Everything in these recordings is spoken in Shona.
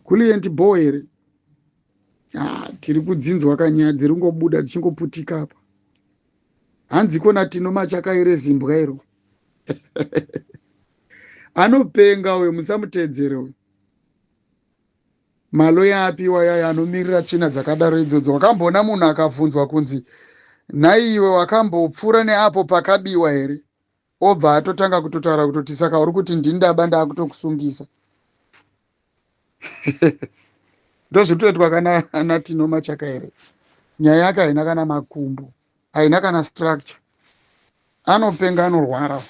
Kulient bho here? Ah, tiri kudzinzwa kanyaya dziri kungobuda dzichingoputika apa. Hanziko naTino Machakaire zimbwa iro. Anopenga uyo, musamuteedzere uyo. Maloya api iwayaya anomirira tsvina dzakadaro idzodzo? Wakamboona munhu akabvunzwa kunzi nhai iwe wakambopfuura neapo pakabiwa here? Obva atotanga kutotaura kutoti saka uri kuti ndini ndaba ndaakutokusungisa. Ndozviri kutoitwa kana naTino Machakaire. Nyaya yake haina kana makumbo, haina kana structure. Anopenga, anorwara.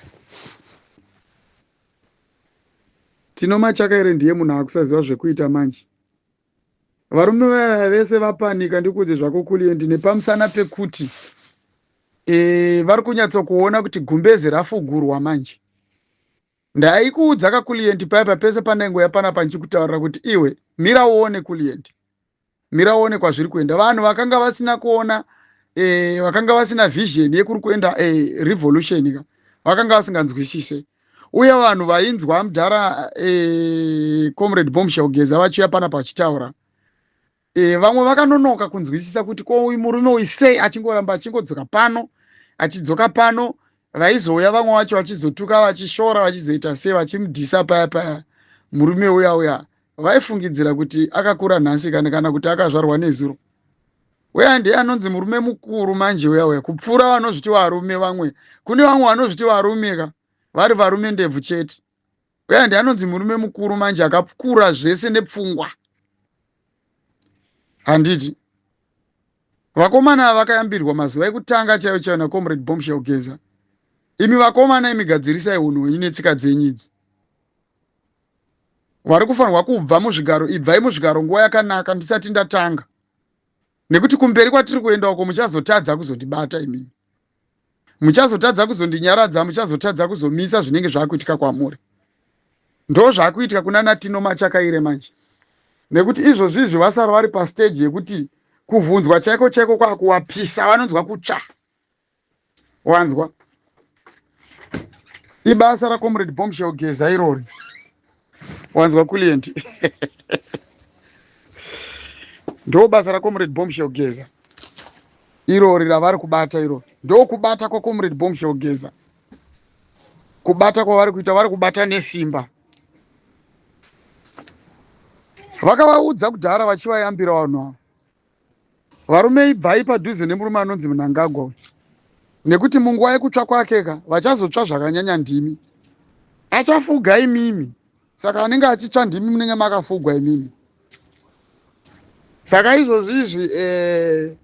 Tino Machakaire ndiye munhu akusaziva zvekuita manje. Varume vaya vese vapanika, ndikuudze zvako Kulient, nepamusana pekuti vari kunyatsokuona kuti gumbeze rafugurwa manje. Ndaikuudza kaKulient paya pese pandaingoya panapa ndichikutaurira kuti iwe mira uone Kulient, mira uone kwazviri kuenda. Vanhu vakanga vasina kuona vakanga vasina vision yekuri kuenda revolution ka, vakanga vasinganzwisise. Uye vanhu vainzwa mudhara Comrade Bombshell Geza vachiuya panapa vachitaura, vamwe vakanonoka kunzwisisa kuti ko uyu murume uyu sei achingoramba achingodzoka pano, achidzoka pano. Vaizouya vamwe vacho vachizotuka, vachishora, vachizoita sei, vachimudhisa paya paya murume uya uya. Vaifungidzira kuti akakura nhasi kana kuti akazvarwa nezuro. Uya ndiye anonzi murume mukuru manje uya uya, kupfuura vanozviti varume vamwe. Kune vamwe vanozviti varume ka, vari varume ndebvu chete. Uya ndiye anonzi murume mukuru manje, akakura zvese nepfungwa. Handiti vakomana ava vakayambirwa mazuva ekutanga chaiyo chaiyo naComrade Bombshell Geza? Imi vakomana imi, gadzirisai unhu hwenyu netsika dzenyu idzi. Vari kufanirwa kubva muzvigaro, ibvai muzvigaro nguva yakanaka ndisati ndatanga, nekuti kumberi kwatiri kuenda uko muchazotadza kuzondibata imimi, muchazotadza kuzondinyaradza, muchazotadza kuzomisa zvinenge zvakuitika kwamuri. Ndo zvakuitika kuna naTino Machakaire manje, nekuti izvozvi izvi vasara vari pastage yekuti kuvhunzwa chaiko chaiko kwakuwapisa, vanonzwa kutsva. Wanzwa, ibasa raComrade Bombshell Geza irori. Wanzwa Kulient, ndo basa raComrade Bombshell Geza irori ravari kubata irori. Ndo kubata kwaComrade Bombshell Geza, kubata kwavari kuita, vari kubata nesimba. Vakavaudza kudhara vachivayambira vanhu ava, varume, ibvai padhuze nemurume anonzi Mnangagwa uyu, nekuti munguva yekutsva kwake ka vachazotsva zvakanyanya ndimi, achafuga imimi. Saka anenge achitsva ndimi, munenge makafugwa imimi. Saka izvozvi izvi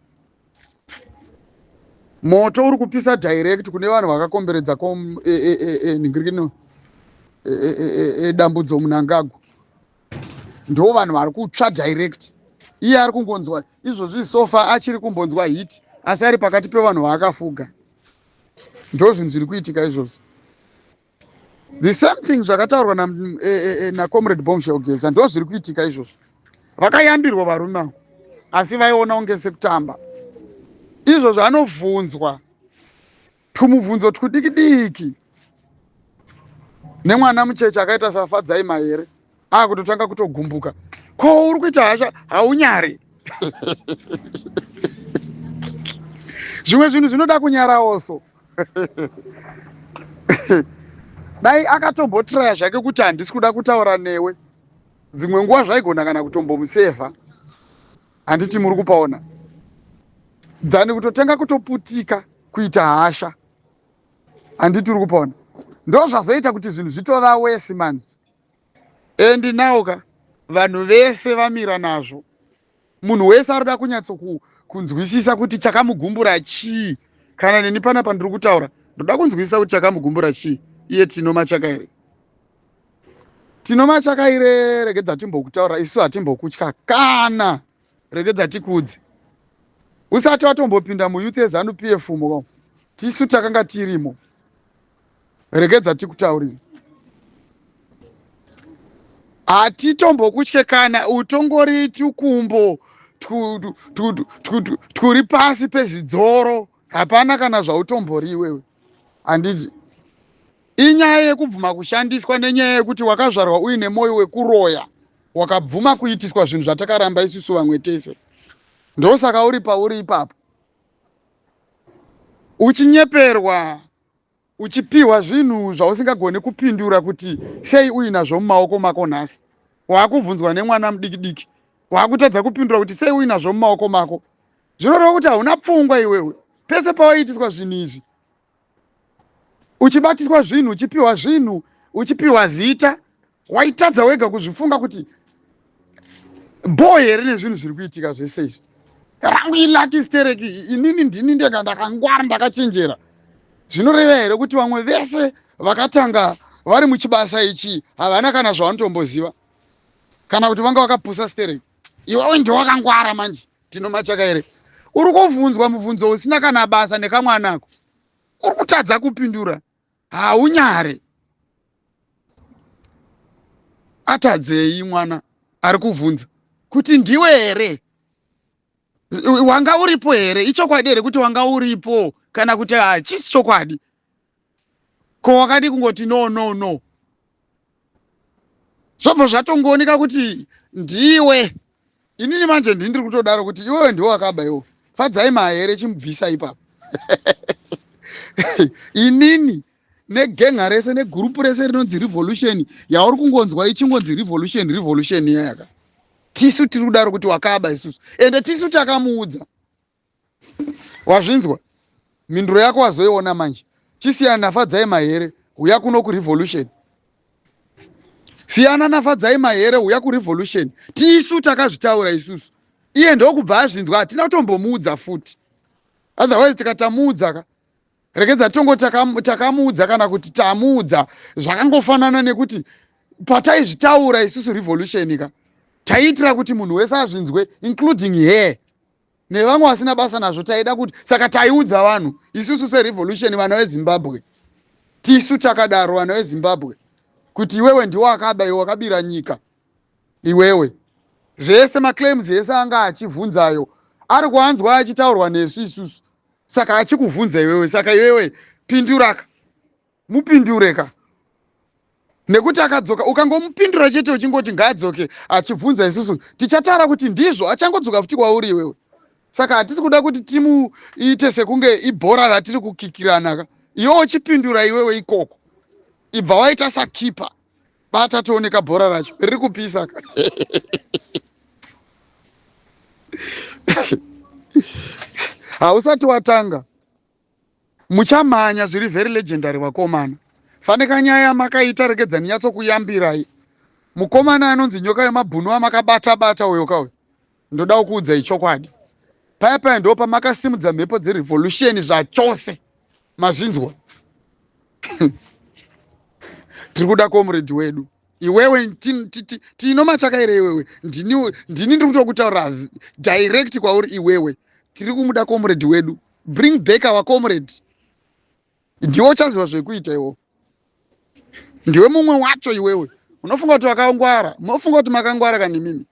moto uri kupisa direct kune vanhu vakakomberedza ningirikino Dambudzo Mnangagwa. Ndo vanhu vari kutsva direct. Iye ari kungonzwa izvozvi, so far achiri kumbonzwa heat, asi ari pakati pevanhu vaakafuga. Ndo zvinhu zviri kuitika izvozvo. The same thing zvakataurwa naComrade Bombshell Geza, ndo zviri kuitika izvozvo. Vakayambirwa varume avo, asi vaiona kunge sekutamba. Izvozvo anovhunzwa tumubvunzo twudiki diki nemwana mucheche akaita saFadzai Mahere, akutotanga kutogumbuka. Ko uri kuita hasha, haunyari? Zvimwe zvinhu zvinoda kunyarawoso. Dai akatombotraya zvake kuti handisi kuda kutaura newe, dzimwe nguva zvaigona kana kutombomusevha. Handiti muri kupaona? Dhani kutotenga kutoputika kuita hasha. Handiti uri kupaona? Ndo zvazoita kuti zvinhu zvitova worse manje. And now ka vanhu vese vamira nazvo. Munhu wese arikuda kunyatso kunzwisisa kuti chakamugumbura chii. Kana neni panapa ndiri kutaura, ndoda kunzwisisa kuti chakamugumbura chii iye Tino Machakaire. Tino Machakaire, regedza timbokutaura, isu hatimbokutya kana. Regedza tikudze, usati watombopinda muyouth yeZANU PF mo, tisu takanga tirimo. Regedza tikutaurire, hatitombokutye kana utongori tukumbo twuri pasi pezidzoro. Hapana kana zvautombori iwewe. Handiti inyaya yekubvuma kushandiswa nenyaya yekuti wakazvarwa uine mwoyo wekuroya? Wakabvuma kuitiswa zvinhu zvatakaramba isusu vamwe tese. Ndosaka uri pauri ipapo. Uchinyeperwa, uchipiwa zvinhu zvausingagoni kupindura kuti sei uinazvo mumaoko mako nhasi. Waakubvunzwa nemwana mudiki diki. Waakutadza kupindura kuti sei uinazvo mumaoko mako. Zvinoreva kuti hauna pfungwa iwewe. Pese pawaiitiswa zvinhu izvi, uchibatiswa zvinhu, uchipiwa zvinhu, uchipiwa zita, waitadza wega kuzvifunga kuti bho here nezvinhu zviri kuitika zvese izvi. Rangu ilaki stereki, inini ndini ndega ndakangwara, ndakachenjera. Zvinoreva here kuti vamwe vese vakatanga vari muchibasa ichi havana kana zvavanotomboziva, kana kuti vanga vakapusa stereki? Iwewe ndiwe wakangwara manje. Tino Machakaire, uri kuvhunzwa mubvunzo usina kana basa nekamwanako, uri kutadza kupindura, haunyare. Atadzei mwana ari kuvhunza kuti ndiwe here wanga uripo here? Ichokwadi here kuti wanga uripo kana kuti hachisi chokwadi? Ko wakadi kungoti no no no, zvobva zvatongooneka kuti ndiwe. Inini manje ndini ndiri kutodaro kuti iwewe ndiwe wakaba iwe. Fadzai Mahere chimubvisa ipapo. Inini negenga rese negurupu rese rinonzi revolution yauri kungonzwa ichingonzi revolution revolution iya yaka tisu tiri kudaro kuti wakaba isusu, ende tisu takamuudza. Wazvinzwa? Mhinduro yako wazoiona manje. Chisiyana naFadzai Mahere, huya kuno kurevolution. Siyana naFadzai Mahere, huya kurevolution. Tisu takazvitaura isusu. Iye ndokubva azvinzwa, hatina kutombomuudza futi. Otherwise tikatamuudza ka, regedza tongo takamuudza kana kuti tamuudza, zvakangofanana nekuti pataizvitaura isusu revolution ka, taiitira kuti munhu wese azvinzwe, including her nevamwe vasina basa nazvo. Taida kuti saka taiudza vanhu isusu serevolution, vana veZimbabwe, tisu takadaro vana veZimbabwe, kuti iwewe ndiwo akaba, iwe wakabira nyika iwewe. Zvese maclaims ese anga achivhunzayo ari kuanzwa achitaurwa nesu isusu, saka achikuvhunza iwewe, saka iwewe pinduraka, mupindure ka, nekuti akadzoka ukangomupindura chete uchingoti ngaadzoke achibvunza isusu tichataura kuti ndizvo, achangodzoka futi kwauri iwewe. Saka hatisi kuda kuti timuite sekunge ibhora ratiri kukikirana ka. Iwe uchipindura iwewe ikoko, ibva waita sakipa, bata tooneka bhora racho riri kupisa ka. Hausati watanga, muchamhanya zviri very legendary vakomana. Fanika nyaya makaita, regedza ndinyatsokuyambirai. Mukomana anonzi Nyoka Yemabhunu amakabata bata uyo kauyo, ndoda kukuudzai chokwadi, paya paya ndo pamakasimudza mhepo dzerevolution zvachose. Mazvinzwa? Tiri kuda comrade wedu. Iwewe Tino Machakaire, iwewe ndini ndiri kutokutaura direct kwauri iwewe. Tiri kumuda comrade wedu. Bring back our comrade. Ndiwe uchaziva zvekuita iwo, ndiwe mumwe wacho. Iwewe unofunga kuti wakangwara, munofunga kuti makangwara kana imimi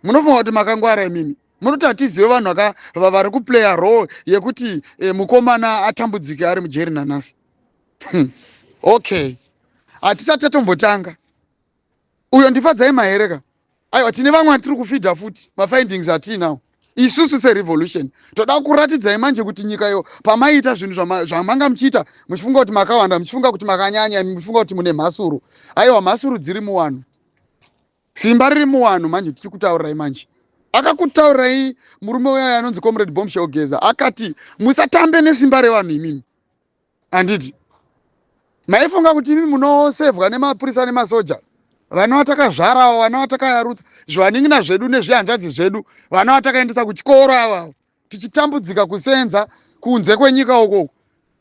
munofunga kuti makangwara imimi munoti hatizive vanhu vari kuplaya role yekuti mukomana atambudzike ari mujeri nanhasi. Okay, hatisati tatombotanga. Uyo ndiFadzai Mahere ka. Aiwa, tine vamwe atiri kufidha futi mafindings atiinawo isusu serevolution. Toda kuratidzai manje kuti nyika iyo pamaiita zvinhu zvamanga muchiita, muchifunga kuti makawanda, muchifunga kuti makanyanya, muchifunga kuti mune mhasuru, aiwa, mhasuru dziri muwanhu, simba riri muwanhu. Manje tichikutaurirai manje, akakutaurirai murume uyayo anonzi Comrade Bombshell Geza, akati musatambe nesimba revanhu imimi. Handiti maifunga kuti imi munosevhwa nemapurisa nemasoja? Vana vatakazvarawo, vana vatakayarutsa, zvivanin'ina zvedu nezvihanzvadzi zvedu, vana vatakaendesa kuchikoro avavo, tichitambudzika kusenza kunze kwenyika ukoko,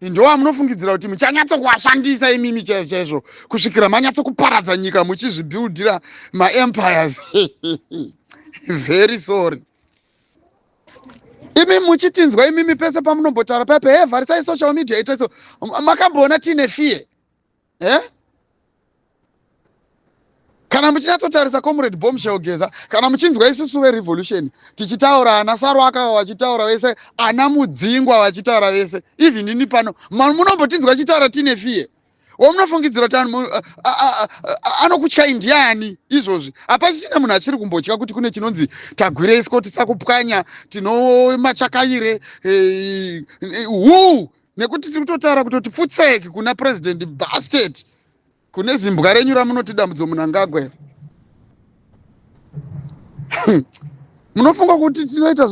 ndo munofungidzira kuti muchanyatsokuvashandisa imimi chaizvo chaizvo kusvikira manyatsokuparadza nyika muchizvibuildira maempires? Very sorry. Imi muchitinzwa imimi pese pamunombotaura pepe, he, vharisai social media, ita so, makamboona tiine fear eh? Kana muchinyatsotarisa Comrade Bombshell Geza, kana muchinzwa isusu verevolution tichitaura, ana Sarwaka vachitaura vese, ana Mudzingwa vachitaura vese, even ini pano, munombotinzwa tichitaura tiine fear? Wamunofungidzira kuti anokutyai ndiani izvozvi? Hapachisina munhu achiri kumbotya kuti kune chinonzi Tagwirei Scott Sakupwanya, Tino Machakaire, who? Nekuti tiri kutotaura kutoti pfutseki kuna President Bastard, kune zimbwa renyu ramunoti Dambudzo Mnangagwa iri. Munofunga kuti tinoita,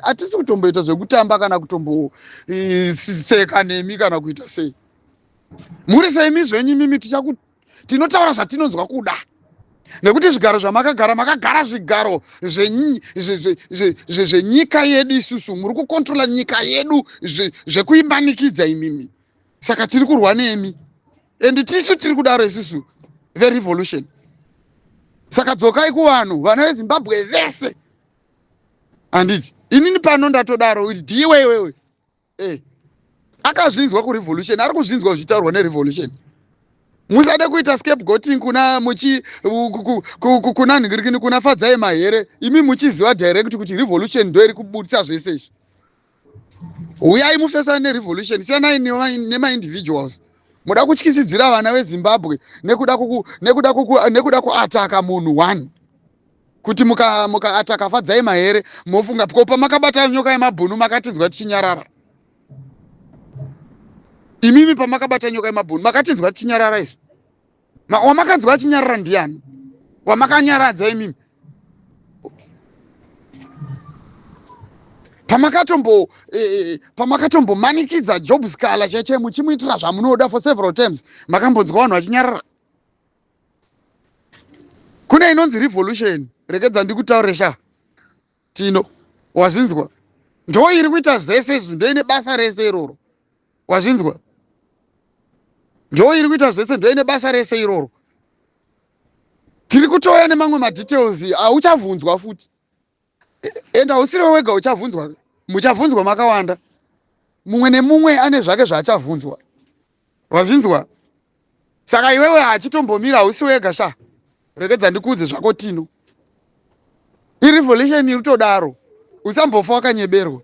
hatisi kutomboita zvekutamba kana kutomboseka nemi kana kuita sei. Muri seimi zvenyu imimi, tinotaura zvatinonzwa kuda, nekuti zvigaro zvamakagara, makagara zvigaro zvenyika yedu. Isusu muri kukontrola nyika yedu zvekuimanikidza imimi, saka tiri kurwa nemi, and tisu tiri kudaro isusu verevolution. Saka dzokai kuvanhu, vana veZimbabwe vese, handiti? Inini pano ndatodaro kuti ndiwe iwewe akazvinzwa kurevolution, ari kuzvinzwa zvichitaurwa nerevolution. Musade kuita scapegoating kuna muchi kuna nhingirikini, kuna Fadzai Mahere, imi muchiziva direct kuti revolution ndo iri kubudisa zvese izvi. Uyai mufesane nerevolution, siyanai nemaindividuals. Muda kutyisidzira vana veZimbabwe nekuda kuataka munhu one, kuti mukaataka muka Fadzai Mahere, mofunga ko pamakabata Nyoka yemabhunu makatinzwa tichinyarara? Imimi pamakabata Nyoka yemabhunu makatinzwa tichinyarara izvi? Wamakanzwa achinyarara ndiani? Wamakanyaradza imimi pamakatombo pamakatombomanikidza Job Sikhala cheche muchimuitira zvamunoda for several times, makambonzwa vanhu vachinyarara? Kune inonzi revolution, rekedza ndikutaurire sha. Tino, wazvinzwa? Ndo iri kuita zvese izvi, ndo ine basa rese iroro, wazvinzwa? Ndo iri kuita zvese, ndo ine basa rese iroro. Tiri kutouya nemamwe madetails, hauchavhunzwa futi, and hausiriwe wega uchavhunzwa, muchavhunzwa makawanda. Mumwe nemumwe ane zvake zvaachavhunzwa, wazvinzwa? Saka iwewe hachitombomira, hausi wega sha. Rekedza ndikuudze zvako Tino, irevolution iri kutodaro, usambofa wakanyeberwa.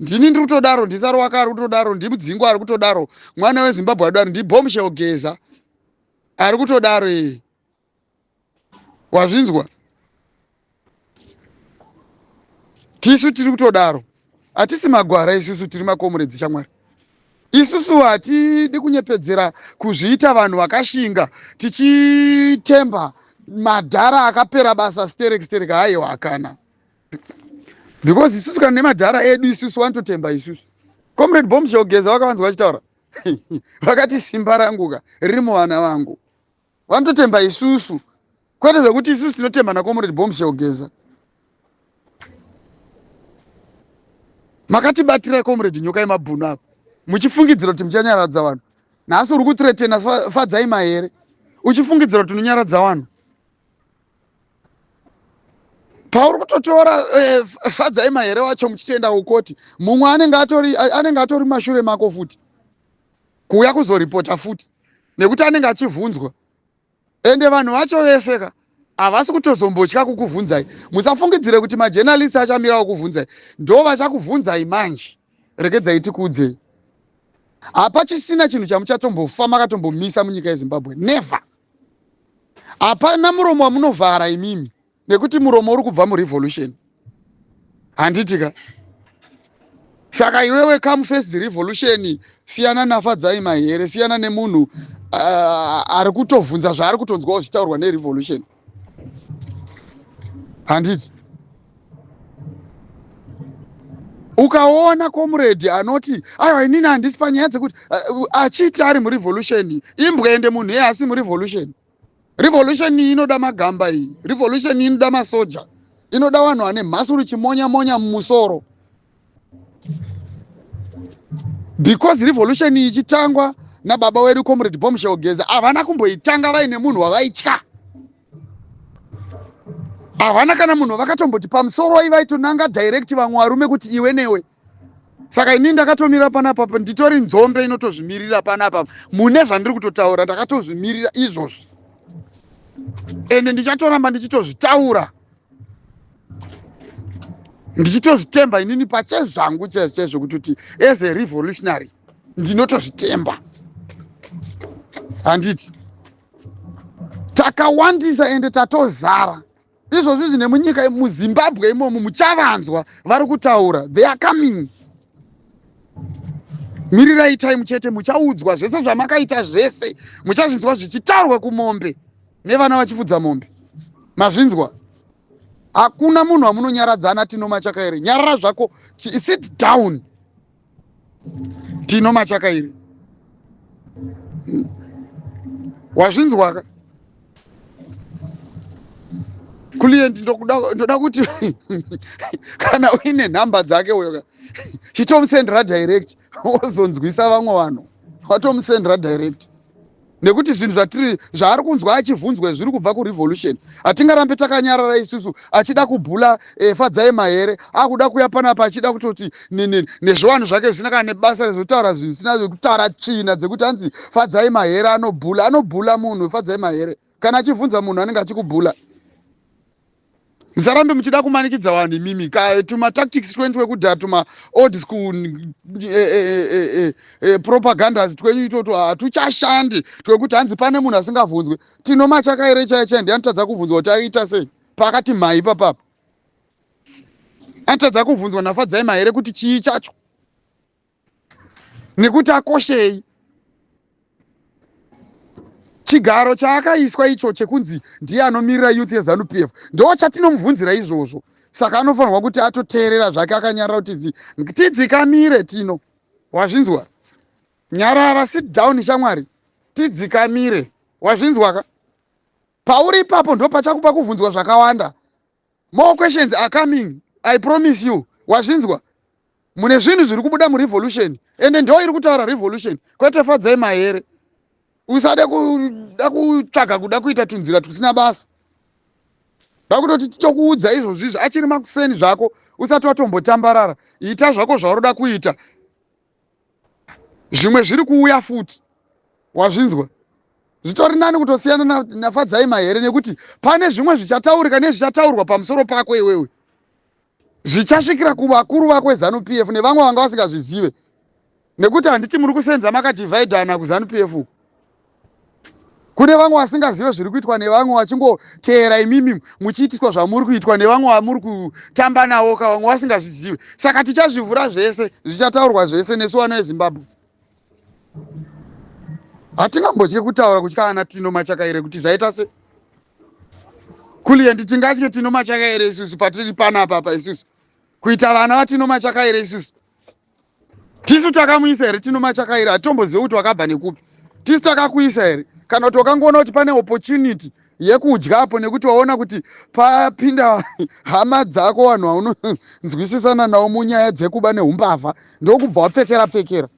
Ndini ndiri kutodaro, ndiSaruwaka ari kutodaro, ndiMudzingwa ari kutodaro, mwana weZimbabwe adaro, ndiBombshell Geza ari kutodaro iyi, wazvinzwa? Tisu tiri kutodaro, hatisi magwara isusu, tiri makomuredzi shamwari. Isusu hatidi kunyepedzera kuzviita vanhu vakashinga tichitemba madhara akapera basa sterek sterek. Haiwa, hakana, because isusu kana nemadhara edu isusu vanototemba isusu. Comrade Bombshell Geza vakavanzwa vachitaura, vakati simba ranguka riri muvana vangu. Vanototemba isusu, kwete zvekuti isusu tinotemba nacomrade Bombshell Geza. Makatibatira comrade Nyoka yemabhunu apa muchifungidzira kuti muchanyaradza vanhu. Nhasi uri kuthreatena Fadzai Mahere uchifungidzira kuti unonyaradza vanhu. Pauri kutotora Fadzai Mahere wacho muchitoenda kukoti, mumwe anenge atori mashure mako futi kuuya kuzoripota futi, nekuti anenge achivhunzwa. Ende vanhu vacho vese ka havasi kutozombotya kukuvhunzai. Musafungidzire kuti majournalist achamirawo kuvhunzai, ndo vachakuvhunzai manje. Regedzai tikuudzei, hapachisina chinhu chamuchatombofa makatombomisa munyika yeZimbabwe, never. Hapana muromo wamunovhara imimi, nekuti muromo uri kubva murevolution, handiti ka? Saka iwewe come face the revolution, siyana naFadzai Mahere, siyana nemunhu ari kutovhunza zvaari kutonzwawo zvichitaurwa nerevolution, handiti? Ukaona comrade anoti aiwa, inini handisi panyaya dzekuti achiiti ari murevolution, imbwende munhu iye, asi murevolution. Revolution iyi inoda magamba iyi, revolution iyi inoda masoja, inoda vanhu vane mhasuru chimonya monya mumusoro, because revolution iyi ichitangwa nababa wedu Comrade Bombshell Geza, havana kumboitanga vaine munhu wavaitya. Havana kana munhu vakatomboti pamusoroi, vaitonanga direct vamwe varume kuti iwe newe. Saka inini ndakatomira panapa, nditori nzombe inotozvimirira panapa mune zvandiri kutotaura. Ndakatozvimirira izvozvi, ende ndichatoramba ndichitozvitaura, ndichitozvitemba inini pachezvangu chaizvo chaizvo, kuti as a revolutionary ndinotozvitemba. Handiti takawandisa ende tatozara izvozvi izvi nemunyika muZimbabwe imomo muchavanzwa vari kutaura. They are coming. Mirirai time chete, muchaudzwa zvese zvamakaita, zvese muchazvinzwa zvichitaurwa kumombe nevana vachifudza mombe. Mazvinzwa? Hakuna munhu wamunonyaradzana. Tino Machakaire, nyarara zvako, sit down. Tino Machakaire, wazvinzwaka? Client, ndoda kuti kana uine nhamba dzake uyo, chitomusendera direct, wozonzwisa vamwe vanhu. Watomusendera direct, nekuti zvinhu zvatiri zvaari kunzwa achivhunzwa zviri kubva kurevolution. Hatingarambe takanyarara isusu. Achida kubhula Fadzai Mahere akuda kuya panapa achida kutoti nezviwanhu zvake zvisina kana nebasa rezvekutaura, zvinhu zvisina zvekutaura, tsvina dzekuti hanzi Fadzai Mahere anobhula. Anobhula munhu Fadzai Mahere kana achivhunza munhu anenge achikubhula. Musarambe muchida kumanikidza vanhu imimi. Tumatactics twenyu twekudhara, tuma old school propagandas twenyu itoto hatuchashandi, twekuti hanzi pane munhu asingavhunzwe. Tino Machakaire chai chai ndianotadza kuvhunzwa kuti aita sei pakati mhai papapo? Anotadza kuvhunzwa naFadzai Mahere kuti chii chacho, nekuti akoshei chigaro chaakaiswa icho chekunzi ndiye anomirira youth yeZANU PF? Ndo chatinomubvunzira izvozvo. Saka anofanirwa kuti atoteerera zvake akanyarara, kuti zi tidzikamire. Tino, wazvinzwa? Nyarara, sit down shamwari, tidzikamire. Wazvinzwa ka? Pauri ipapo ndo pachakupa kuvhunzwa zvakawanda. More questions are coming, I promise you. Wazvinzwa? Mune zvinhu zviri kubuda murevolution, ende ndo iri kutaura revolution, kwete Fadzai Mahere. Usade kuda kutsvaga kuda kuita tunzira tusina basa. Ndakutoti titokuudza izvozvo izvo achiri makuseni zvako, usati watombotambarara. Ita zvako zvauroda kuita, zvimwe zviri kuuya futi. Wazvinzwa? Zvitori nani kutosiyana naFadzai Mahere, nekuti pane zvimwe zvichataurika nezvichataurwa pamusoro pako iwewe, zvichasvikira kuvakuru vako veZANU PF nevamwe vanga vasingazvizive, nekuti handiti muri kusenza makadhivhaidhana kuZANU PF uku? Kune vamwe vasingazive zviri kuitwa nevamwe, vachingoteera imimi muchiitiswa zvamuri kuitwa nevamwe vamuri kutamba navo ka, vamwe vasingazvizive. Saka tichazvivhura zvese, zvichataurwa zvese nesu vana veZimbabwe. Hatingambotye kutaura, kutya ana Tino Machakaire kuti zvaita se kuliendi. Tingatye Tino Machakaire isusu patiri panapa pa isusu kuita vana vaTino Machakaire isusu? Tisu takamuisa here Tino Machakaire? Hatitombozive kuti wakabva nekupi. Tisu takakuisa here, kana kuti wakangoona kuti pane opportunity yekudya apo, nekuti waona kuti papinda hama dzako, vanhu vaunonzwisisana navo munyaya dzekuba neumbavha, ndokubva wapfekera pfekera,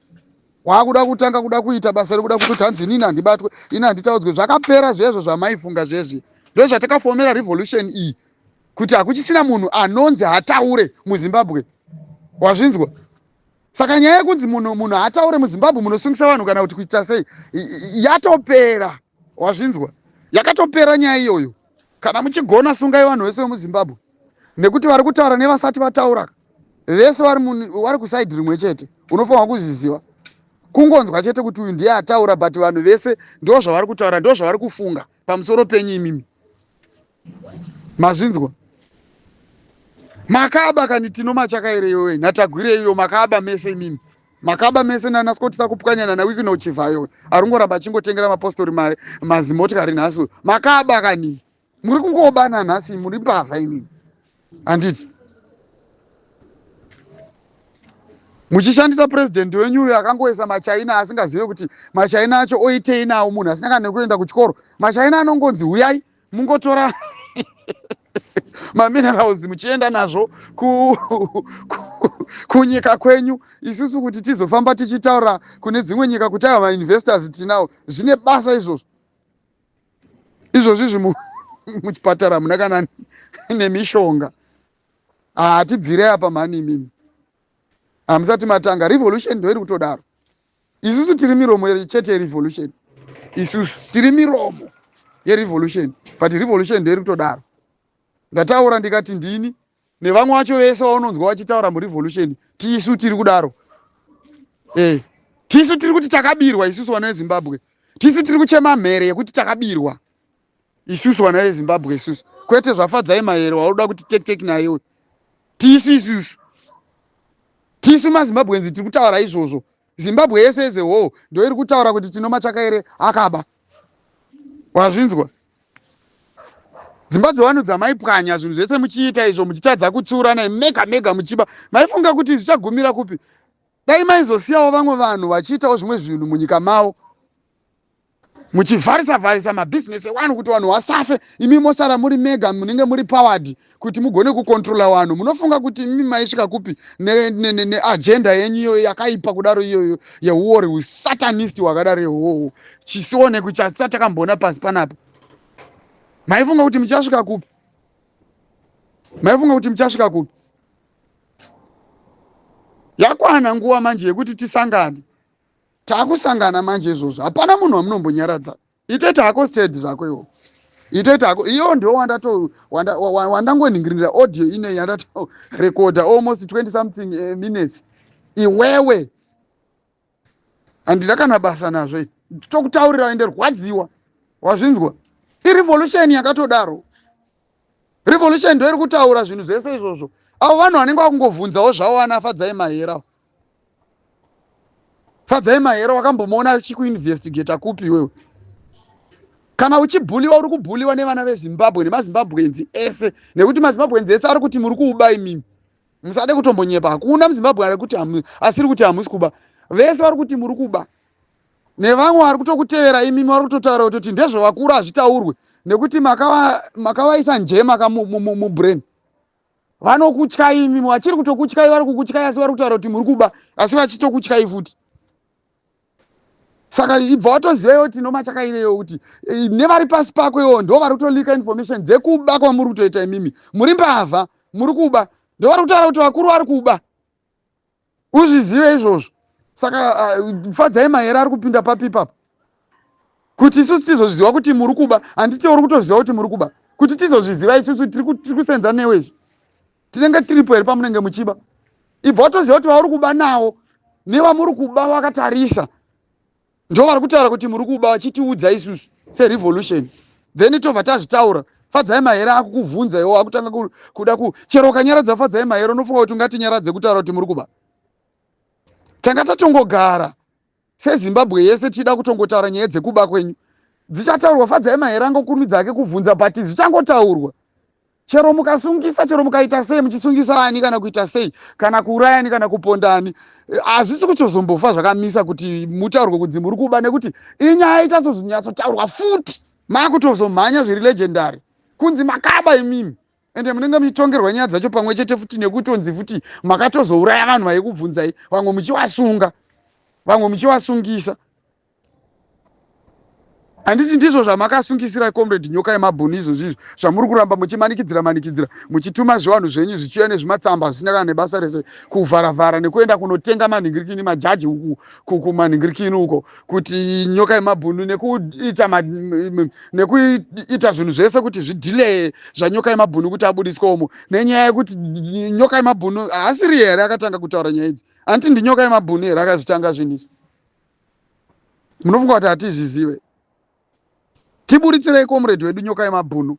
waakuda kutanga kuda kuita basa rekuda kutoti hanzi inini handibatwe, ini handitaudzwe? Zvakapera zvezvo zvamaifunga zvezvi. Ndo zvatakafomera revolution iyi, kuti hakuchisina munhu anonzi hataure muZimbabwe. Wazvinzwa? Saka nyaya yekunzi munhu haataure muZimbabwe, munosungisa vanhu kana kuti kuita sei, yatopera. Wazvinzwa? Yakatopera nyaya iyoyo. Kana muchigona, sungai vanhu vese vemuZimbabwe, nekuti vari kutaura nevasati vataura vese vari kusaidi rimwe chete. Unofanirwa kuzviziva, kungonzwa chete kuti uyu ndiye ataura, but vanhu vese ndo zvavari kutaura, ndo zvavari kufunga pamusoro penyu imimi. Mazvinzwa? Makaba kani Tino Machakaire iyoyo naTagwire iyo, makaba mese imimi, makaba mese nana Scott Sakupwanyana naWicknell Chivayo arongoramba achingotengera mapostori mari, mazimotikari nhasi. Makaba kani, muri kungobana nhasi, muri mbavha imimi. Handiti muchishandisa purezidendi wenyu uyo akangoisa maChina, asingazive kuti maChina acho oitei nawo, munhu asina kana nekuenda kuchikoro? MaChina anongonzi huyai mungotora maminerals muchienda nazvo kunyika kwenyu, isusu kuti tizofamba tichitaura kune dzimwe nyika kuti aiwa, mainvestors tinawo. Zvine basa izvozvo? Izvozvi izvi muchipatara muna kana nemishonga. Hatibvirei apa mhani imimi, hamusati matanga. Revolution ndo iri kutodaro. Isusu tiri miromo chete yerevolution, isusu tiri miromo yerevolution, but revolution ndo iri kutodaro. Ndataura ndikati ndini nevamwe vacho vese vaunonzwa vachitaura murevolution, tisu tiri kudaro. Tisu tiri kuti takabirwa isusu vana veZimbabwe. Tisu tiri kuchema mhere yekuti takabirwa isusu vana veZimbabwe isusu, kwete zvaFadzai Mahere wauda kuti tek naye uyu. Tisu isusu, tisu maZimbabweans tiri kutaura izvozvo. Zimbabwe yese as a whole ndo iri kutaura kuti Tino Machakaire akaba. Wazvinzwa? Dzimba dzevanhu dzamaipwanya, zvinhu zvese muchiita izvo, muchitadza kutsiurana, mega mega muchiba, maifunga kuti zvichagumira kupi? Dai maizosiyawo vamwe vanhu vachiitawo zvimwe zvinhu munyika mavo. Muchivharisa vharisa mabhizinesi evanhu kuti vanhu vasafe, imi mosara muri mega, munenge muri powered kuti mugone kucontrola vanhu. Munofunga kuti imi maisvika kupi neagenda yenyu iyoyo yakaipa kudaro, iyoyo yeuori usatanist hwakadaro ihoho, chisionekwi chasati takamboona pasi panapa? Maifunga kuti muchasvika kupi? Maifunga kuti muchasvika kupi? Yakwana nguva manje yekuti tisangane. Taakusangana manje izvozvo, hapana munhu wamunombonyaradza. Itoita hako steady zvako iwo, itoita hako iyo. Ndo wandangoningirira audio ine yandatorekodha almost 20 something minutes. Iwewe handina kana basa nazvo, tokutaurira ende rwadziwa. Wazvinzwa? Irevolution yakatodaro. Revolution ndo iri kutaura zvinhu zvese izvozvo. Avo vanhu vanenge vakungovhunzawo zvavo, vana Fadzai Mahera. Fadzai Mahera wakambomuona achikuinvestigata kupi iwewe? Kana uchibhuliwa, uri kubhuliwa nevana veZimbabwe, nemaZimbabweans ese, nekuti maZimbabweans ese ari kuti muri kuuba imimi. Musade kutombonyepa, hakuna muZimbabwe ari kuti asiri kuti hamusi kuba. Vese vari kuti muri kuba, nevamwe vari kutokutevera imimi vari kutotaura kutoti ndezvevakuru, hazvitaurwe, nekuti makavaisa njema kamubrain. Vanokutyai imimi, vachiri kutokutyai, vari kukutyai, asi vari kutaura kuti muri kuba, asi vachitokutyai futi. Saka ibva watoziva iwo Tino Machakaireyo kuti nevari pasi pako iwo ndo vari kutoleaka information dzekuba kwamuri kutoita imimi. Muri mbavha, muri kuba. Ndo vari kutaura kuti vakuru vari kuba, uzvizive izvozvo. Saka Fadzai Mahera ari kupinda papi ipapo kuti isusu tizozviziva kuti muri kuba? Handiti uri kutoziva kuti muri kuba? Kuti tizozviziva isusu tiri kusenza newe izvi, tinenge tiripo here pamunenge muchiba? Ibva watoziva kuti vauri kuba nawo nevamuri kuba vakatarisa ndo vari kutaura kuti muri kuba, vachitiudza isusu serevolution, then tobva tazvitaura. Fadzai Mahera akukuvhunza iwo, akutanga kuda ku chero ukanyaradza Fadzai Mahera, unofunga kuti ungatinyaradze kutaura kuti muri kuba? Tanga tatongogara seZimbabwe yese tichida kutongotaura nyaya dzekuba kwenyu, dzichataurwa. Fadzai Mahera angokurumidza ake kuvhunza, but zvichangotaurwa. Chero mukasungisa, chero mukaita sei, muchisungisa ani kana kuita sei, kana kuurayani kana kupondani, hazvisi kutozombofa zvakamisa kuti mutaurwe kunzi muri kuba, nekuti inyaya ichazozonyatsotaurwa futi makutozomhanya zviri legendary kunzi makaba imimi. Ende munenge muchitongerwa nyaya dzacho pamwe chete futi nekutonzi futi makatozouraya vanhu vaikubvunzai, vamwe muchivasunga, vamwe muchivasungisa. Handiti ndizvo zvamakasungisira Comrade Nyoka Yemabhunu izvozvo izvo zvamuri kuramba muchimanikidzira manikidzira, muchituma zvivanhu zvenyu zvichiuya nezvimatsamba zvisina kana nebasa rese, kuvharavhara nekuenda kunotenga manhingirikini, majaji kumanhingirikini uko, kuti Nyoka Yemabhunu, nekuita zvinhu zvese kuti zvidhileye zvaNyoka Yemabhunu kuti abudiswe umo, nenyaya yekuti Nyoka Yemabhunu haasiri here akatanga kutaura nyaya idzi? Handiti ndiNyoka Yemabhunu here akazvitanga zvinhu izvi? Munofunga kuti hatizvizive? Tiburitsirei comrade wedu Nyoka Yemabhunu.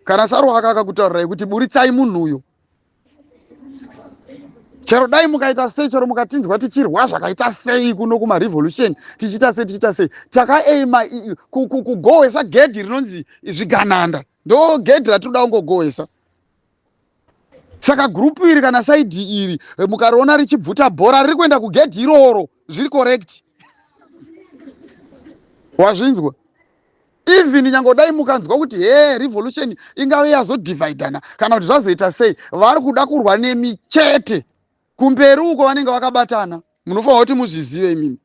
Kana Saruwaka akakutaurirai kuti buritsai munhu uyo, chero dai mukaita sei, chero mukatinzwa tichirwa zvakaita sei kuno kumarevolution, tichiita sei, tichiita sei, takaema kugohwesa gedhi rinonzi zvigananda. Ndo gedhi ratinoda kungogohwesa. Saka group iri kana side iri, mukariona richibvuta bhora, riri kuenda kugedhi iroro, zviri correct. Wazvinzwa? Even nyange dai mukanzwa kuti he revolution ingave yazodhivhaidhana kana kuti zvazoita sei, vari kuda kurwa nemi chete. Kumberi uko vanenge vakabatana, munofanira kuti muzvizive imimi.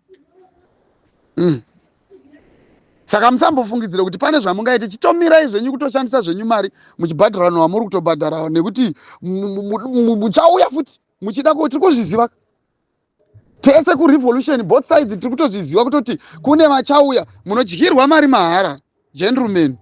Saka musambofungidzire kuti pane zvamungaite. Chitomirai zvenyu kutoshandisa zvenyu mari muchibhadhara vanhu vamuri kutobhadhara, nekuti muchauya futi muchida. Tiri kuzviziva tese kurevolution, both sides tiri kutozviziva kutoti kune vachauya. Munodyirwa mari mahara, gentlemen,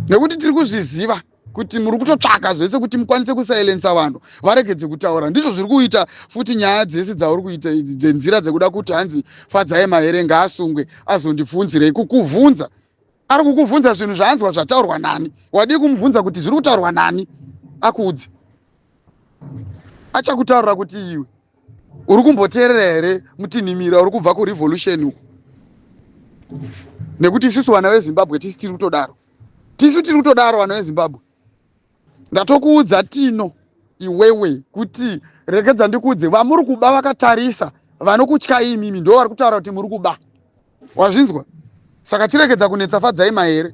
nekuti tiri kuzviziva. Kuti muri kutotsvaka zvese kuti mukwanise kusilensa vanhu varegedze kutaura. Ndizvo zviri kuita futi nyaya dzese dzauri kuita idzi dzenzira dzekuda kuti hanzi Fadzai Mahere ngaasungwe azondibvunzirei. Kukubvunza, ari kukubvunza zvinhu zvaanzwa zvataurwa nani. Wadii kumubvunza kuti zviri kutaurwa nani akuudze? Achakutaurira kuti iwe uri kumboteerera here mutinhimira uri kubva kurevolution uku? Nekuti isusu vana veZimbabwe tisi tiri kutodaro, tisu tiri kutodaro vana veZimbabwe. Ndatokuudza Tino iwewe kuti regedza ndikuudze, vamuri kuba vakatarisa vanokutyai imimi ndo vari kutaura kuti muri kuba. Wazvinzwa? Saka chiregedza kunetsa Fadzai Mahere.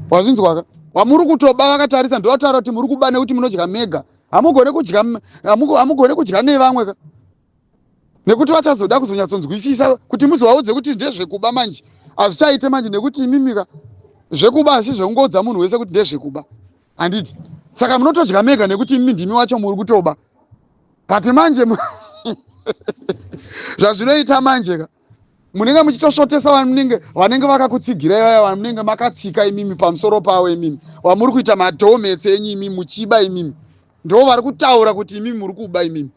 Wazvinzwaka? Wamuri kutoba vakatarisa ndo vataura kuti muri kuba nekuti munodya mega. Hamugone kudya, hamugone kudya nevamwe ka. Nekuti vachazoda kuzonyatsonzwisisa kuti muzovaudze kuti ndezvekuba manje. Hazvichaite manje nekuti imimika zvekuba asi zvekungoudza munhu wese kuti ndezvekuba. Handiti? Saka munotodya mega nekuti imi ndimi wacho muri kutoba. But manje zvazvinoita manje ka munenge muchitosvotesa vanenge vanenge vakakutsigira ivaya vanenge makatsika imimi pamusoro pavo imimi vamuri kuita madomets enyu imimi muchiba imimi ndo vari kutaura kuti imimi muri kuba imimi.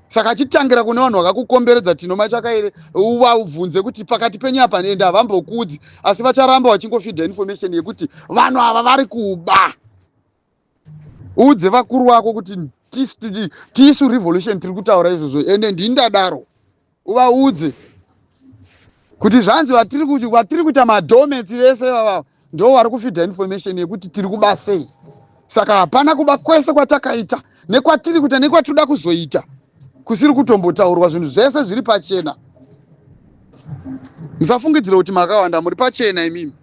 Saka chitangira kune vanhu vakakukomberedza Tino Machakaire, uvaubvunze kuti pakati penyu apa ende havambokudzi, asi vacharamba vachingofidha information yekuti vanhu ava vari kuba. Uudze vakuru vako kuti tisu revolution tiri kutaura izvozvo, ende ndini ndadaro. Uvaudze kuti zvanzi vatiri kuita madomets vese vavavo ndo vari kufidha information yekuti tiri kuba sei. Saka hapana kuba kwese kwatakaita nekwatiri kuita nekwatinoda kuzoita kusiri kutombotaurwa. Zvinhu zvese zviri pachena. Musafungidzira kuti makawanda, muri pachena imimi.